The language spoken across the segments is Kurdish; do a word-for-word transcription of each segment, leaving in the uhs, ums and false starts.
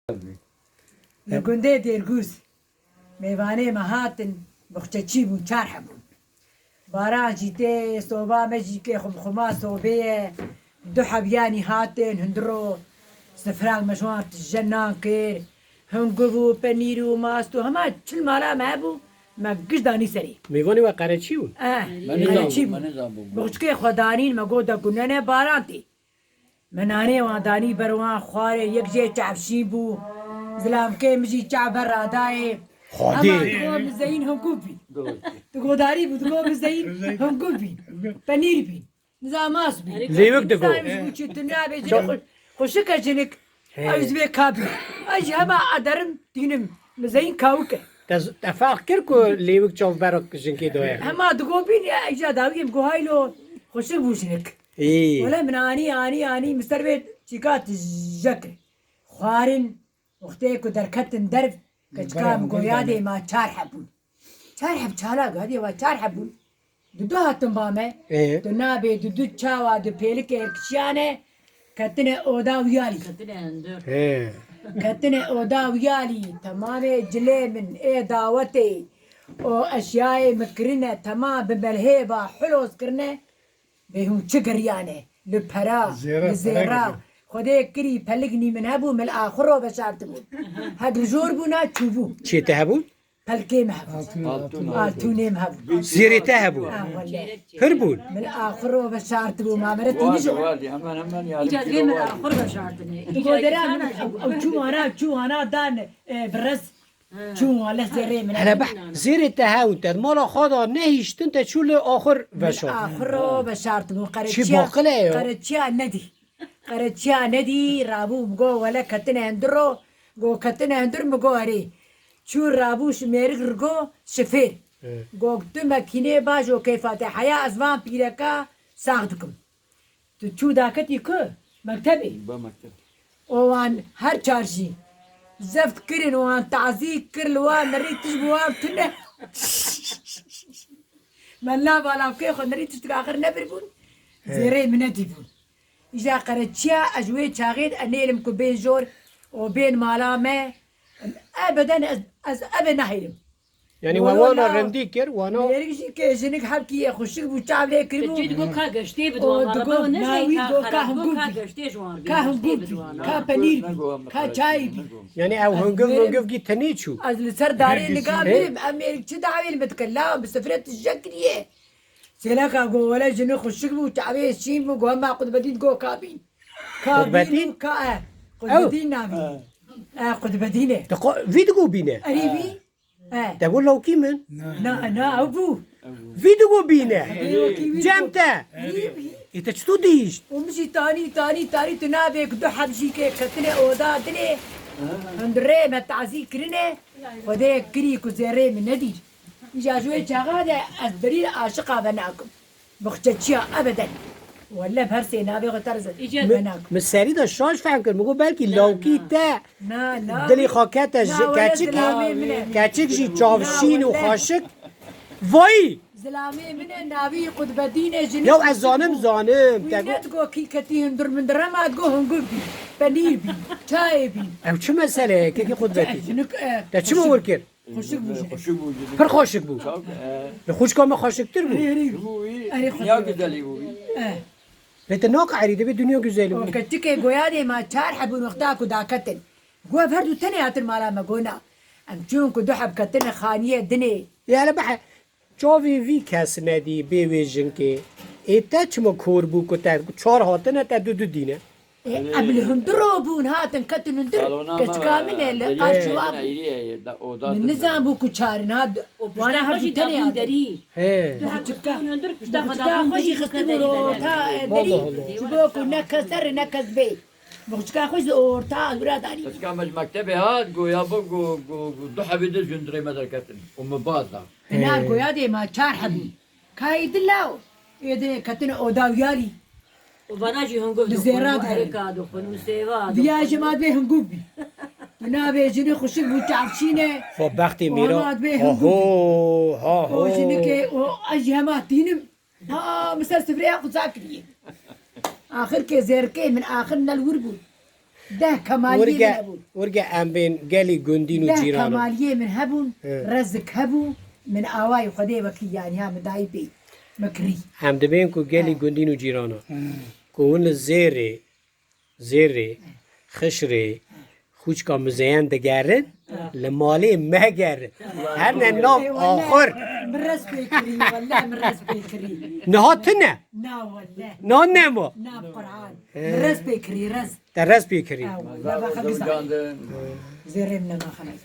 Li gundê Dêrgûz mêvanê me hatin, boxçeçî bûn, çar heb bûn. Baran jî tê, soba me jî kê xumxuma sobê ye. Du heb yanî hatin, hunduro sifra me ji wan tije nan kir. Hunguv û penîr û mast û hema çil mala me hebû, me giş danî serê. Mêvanê we qereçî bûn? Eh, Me nizan qereçî bû, bû. Me nizan bû. Boxçikê xwe danîn, me got de gunene baran tê. Me nanê wan danî ber wan xwarê, yek jê çavşîn bû. Zilamkê min jî çav ber radayê. Xwedê. Hema digo mizeyîn hunguv bîn. Tu godarî bû, digo mizeyîn hunguv bîn. Penîr bîn. Niza mas bî. Lêwik digo. Niza ji bo çi tu nabê jinik xwe-, xweşik e jinik. He. Ew ji vê kabî. Ez ji hema ederim, dînim. Mizeyîn kawik e. Te z-, te ferq kir ku lêwik çav ber jinkê daye? Hema digo bîn, ya, îca dawiyê min got, haylo, xweşik bû jinik. Ê. Wele min anî, anî, anî, min ser vê çîka tije kir. Xwarin, wextê ku derketin derv, keçika min got, yadê ma çar heb bûn. Çar heb çalak, hadê wa çar heb bûn. Dudu hatin ba me. Ê. Tu nabê dudu çawa du pêlikê kişiyane, ketine oda wiyalî. Ketine hundur. Ê. Ketine oda wiyalî, temamê cilê min ê dawetê û eşyayê min kirine, temam bi melhêba huloz kirine. Bê hûn çi giriyane? Li pera, Zêra, li pera zêra. Girî. Xwedê kirî pelik nî min hebû, min li axiro veşartibûn. Hek li jor bûna çûbû. Çiyê te hebûn? Pelkê me hebûn. Altûn, altûn. Altûnê me hebûn. Zêrê te hebûn? Ha, wele. Pir bûn? Min li axiro veşartibû, ma mere tînî ji. Wadi, wadi, hemen, hemen yani. Îca dê min li axir veşartine. Digo dera min, ew, ew çû wana, çû wana dan, e, bi rez. Çûn wele zêrê min. Hele beh, zêrê te hew te, mala xwe da nehiştin te çû li axir veşart. Axiro veşartibû, Çi qereçiya, baqile ye? Qereçiya nedî. Qereçiya nedî, rabû go wele ketine hindiro, go ketine hindir mi go erê. Çû rabû ji mêrik rigo şifêr. Go tu mekînê bajo keyfa te heya ez van pîreka sax dikim. Tu çû daketî ku mektebê? Ba mekteb. O wan her çar jî zeft kirin, wan tazî kir, li wan nerî tişt bi wan tune. Me la balavkê xwe nerî tişt axir nebir bûn. He. Zêrê min nedî bûn. Îja qereçiya ez ji wê çaxê de enêlim ku bên jor û bên mala me. Ebeden ez, ez ebe nahêlim. Yani we wana rindî kir, wana. Mêrik jî ke jinik hevkî ye, xweşik bû, çav lê kiribû. Çi digo ka geştê bi. O digo, na wî digo ka hingûv bî. Ka hingûv bî, ka penîr bî, ka çayî bî. Yani ew hingûv mingûv gî tenê çû. Ez li ser darê niga birim, em mêrik çi dawê li me dike, la bi sifre tije kiriye. Sêleka go wele jinik xweşik bû, çavê şîn bû, go hema Qutbedîn go ka bîn. Ka bîn, ka e. Qutbedîn navî. E, Qutbedîn e. Vî digo bîne. Erê vî. He. Te got lawkî min? Na, na, ew bû. Vî digo bîne. Cem te. Ê te çito dîşt? Û min jî tanî, tanî, tanî tu nabê ku du heb jî ke ketine oda dinê. Hundirê me tazî kirine. Xwedê kirî ku zêrê min nedî. Îja ji wê çaxa de ez berî aşiqa ve nakim. Boxçeçiya ebeden. Welle bi her sê navê xwe terz. Îca Min, benak. Min serî de şaş fehm kir. Min got belkî Na, lawkî na. Te Na, na. Dilê xwe kete ji Na, welle keçikî, zilamê min e. Keçik jî çavşîn û welle. Xweşik. Vayî! Zilamê min e, navî Qutbedîn e, jinik Ya ez zanim, zanim. Wî Te got ne digo kî ketî hundir mindir, hema digo hingûv bî, penîr bî, çayê bî. Ew çi mesele ye, kekî Qutbedîn? Jinik, e, Te çima xweşik. Wir kir? Xweşik bû jî. Xweşik bû jî. Pir xweşik bû. Çaw, e. Li xwişka me xweşiktir bû. Erê, erê. Ji bo wî Erê, dinya xweşik. Güzelî bû wî. Eh. Lê te naqeherî, dibê dinya güzelî bû. O keçikê goya dê ma çar hebûn wexta ku daketin. Go ev her du tenê hatin mala me, go na. Em çûn ku du heb ketine xaniyê dinê. Ê hele behe. Çavê vî kes nedî bê wê jinkê. Ê te çima kor bû ku te çar hatine, te du du dîne? Ê, em li hundir bûn, hatin ketin hundir. Keçika min e, li arşiwa bû. Min nizan bû ku çar in, ha, wana her du tenê hatin. He. Keçika xwe jî xistibû li orta derî. Ji bo ku ne kes derê ne kes bê. Boxçika xwe ji orta wira danî. Keçika me ji mektebê hat, goya bo, go, go, go, du hebê de ji hundirê me derketin. Û min baz da. Ina goya dê ma çar hebûn. Kayî dila û êdê ketine oda wiyalî. Û vana jî hingûv Li zêra dixwin, dixwin. Erika dixwin û sêva dixwin. Diya ji ma dibê hingûv bî. Tu nabê jinê xweşik bû çavşîne. Xwe bextê mîra. Wana dibê hingûv bî. Haho, haho. O jinikê, o ez jî hema tînim. Ha, min ser sifreya xwe za kiriye. Axir ke zêrkê min axir nel wir bû. Deh kemaliyê min hebûn. Wirge em bên gelî gundîn û cîran in. Deh kemaliyê min hebûn, rezik hebû, min awayî Xwedê wekî yanî ha min dayî pê. Min kirî. Em dibên ku gelî gundîn û cîran in. Ku hûn li Zêrê, Zêrê, Xişrê, xûçka Mizeyen digerin, li malê megerin. Her ne nav axir. Min rez pê kirî, wele min rez pê kirî. Niha tune. Na wele. Na nema. Na Quran. Min rez pê kirî, rez. Te rez pê kirî. Ha, wele, baxa giza. Zêrê min nema xelek.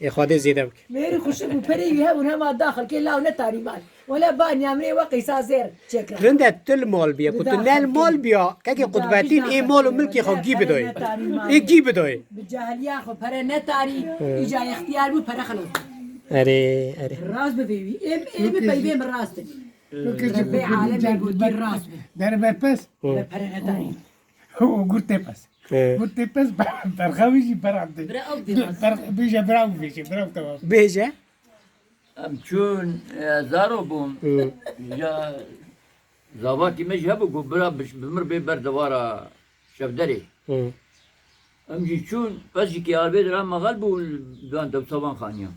Ê Xwedê zêde bike. Mêrî xuşik bû, perê wî hebûn hema daxil kê law netarî mal. Wele ba niyamrê we qîsa zêr çêkir. Rind e tu li mal biye, ku tu ne li mal biya, kekê qutbetîn ê mal û milkê xwe gî bidoyê. Ê gî bidoyê. Bi cahiliya xwe pere netarî, îca extiyar bû pere xelas. Erê, erê. Rast bi vê wî. Ê, ê bi peyvê min rast in. Bê alemê gotî rast bi. Derbe pes. Bi pere netarî. Û gurtê pes. He. Gurtê pes ber-, berxewî jî berandê. Bira ew dê bas. Ber-, bêje bira ew bêje, bira ew temam. Bêje. Em çûn, e, zaro bûm. Hı. Ya zavakî me jî hebû ku bira bi, bi mir bê ber dewara şevderê. Hı. Em jî çûn, pes jî kê arbê dira mexel bû, dan dewsa van xaniya.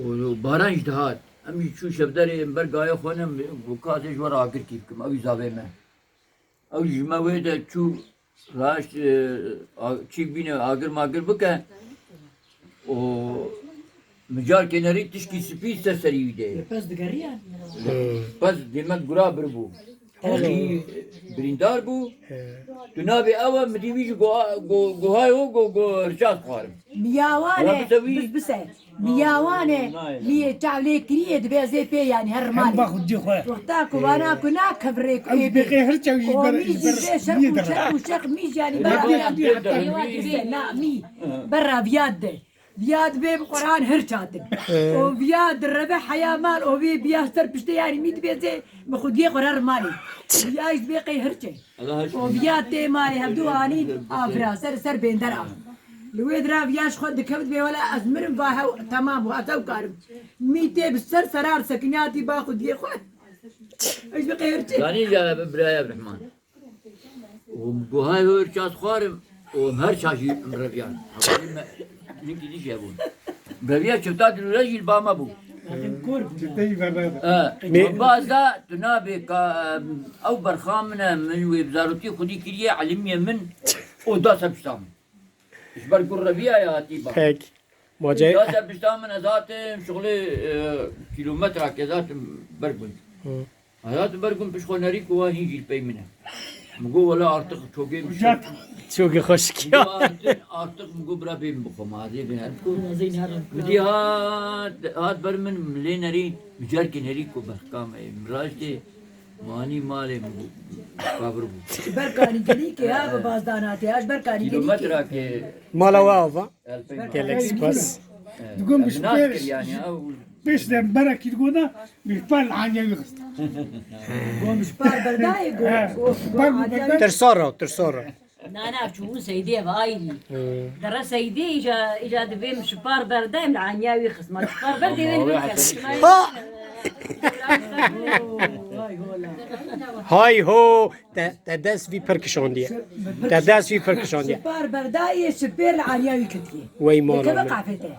Û baran jî dihat. Em jî çûn şevderê, em ber gaya xwe ne, ku kasê ji we re agir kî bikim, ew jî zavê me. Ew ji me wê de çû raşt, e, a-, çîk bîne agir magir bike û micarkê nerî tişkî spî ser serî wî de ye. Pez digeriyan. Pez demek gura bir bû. Tişkî birîndar bû. Tu nabê ew e, min dî wî ji go-, go-, gohay o go-, go-, hirças xwarim. Miyawane, Rabite wî. Biz bise. Miyawane, liyê çav lê kiriye dibe zê pê yani her Hem mali. Bak xuddi xwe. Wexta ku vana ku na kevrê ku Ew ê bê. Bêqê her çav ji O ber, mî ji jî ber bê şer niye û dere. Şer û şer mî jî yani Ew ber bêqê ya. Xuddi hatta Ewa dibê na mî. Berra viyad de. Viyad bê bi Quran her çatin. O viyad reve heya mal o vê biya ser piştê yani mî dibe zê bi xudiyê xwe her mali. Viyaj bêqê her çe. O viya tê malê hevdu anî afira ser ser bênder a. Li wê dira viya ji xwe dikevt bê wele ez mirim va hew temam bû ez ew karim. Mî tê bi ser serar sekinatî ba xwe diyê xwe. Ez bi qeyr çi? Zanî ya bi biraya Rehman. O guhay hor ças xwarim. O her çaşî reviyan. Ninkî dî jebûn. Reviya çifta dilûre jî li ba me bû. Çifte jî bernada. E, Me- Baza tu nabê ka, em, ew berxa min e, min wê bi zarokî xwedî kiriye, elimiyê min, o da ser pişta min. Ji ber ku reviya ya hatî ba. Pek. Macayê Da ser pişta min ez hatim, şixulê, e, kîlometrake ez hatim ber gund. Hı. Ez hatim ber gund pişt xwe nerî ku wa hîn jî li pey min e. Min got, wela artık çokê min Hocam. Çok hoş ki Min got, artık, artık min got, bira bê min bixwe, ma ez ê bê herim ku. Min dî hat, hat ber min, min lê nerî, micarkê nerî ku berxka me, min raştê, manî malê min got, kabir bû. Ji ber kanî gelî ke ya bi bazdan hatiye, ya ji ber kanî gelî ke. Kilometrake Mala we ava. Gelek spas. Digon bi şper. Pêş de berekî digona, bi şper li anya wî xist. Gon bi şper berdayê, gon, He, gon, gon şper anya berdayê. Tirsa ra, tirsa ra. Na, na, çûbû Seydê ve ayrî. Hı. Dere Seydê îca, îca divê min şipar berdayê, min anya wî xist. Ma şipar berdê wê Ha! Hay ho! Te, te dest vî pir kişandiye. Te dest vî pir kişandiye. Şipar berdayê, şipêr li aliyê wî ketiye. Wey mala min. Qafete.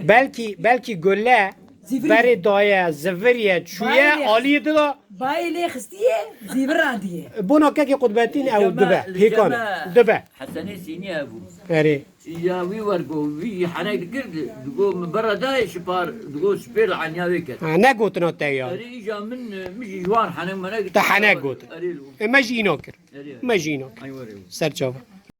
Belkî, belkî gule Ziviriye. Berê daye, ziviriye, çûye, Bayê lê aliyê dida. Bayê lê xistiye, zîvir randiye. Bona kekê qutbetîn ew dibe, pêkan, dibe. Hesenê Sînî hebû. Erê. Ya wî wergo, wî henek dikir, digo min bera dayê şipar, digo şipêr anya wê ket. Ha, ne gotina te ya. Erê, îja min, min jî ji wan henek menek Te henek got. Erê lo. E, me jî îna kir. Erê. Me jî îna kir. Ay were. Ser çava.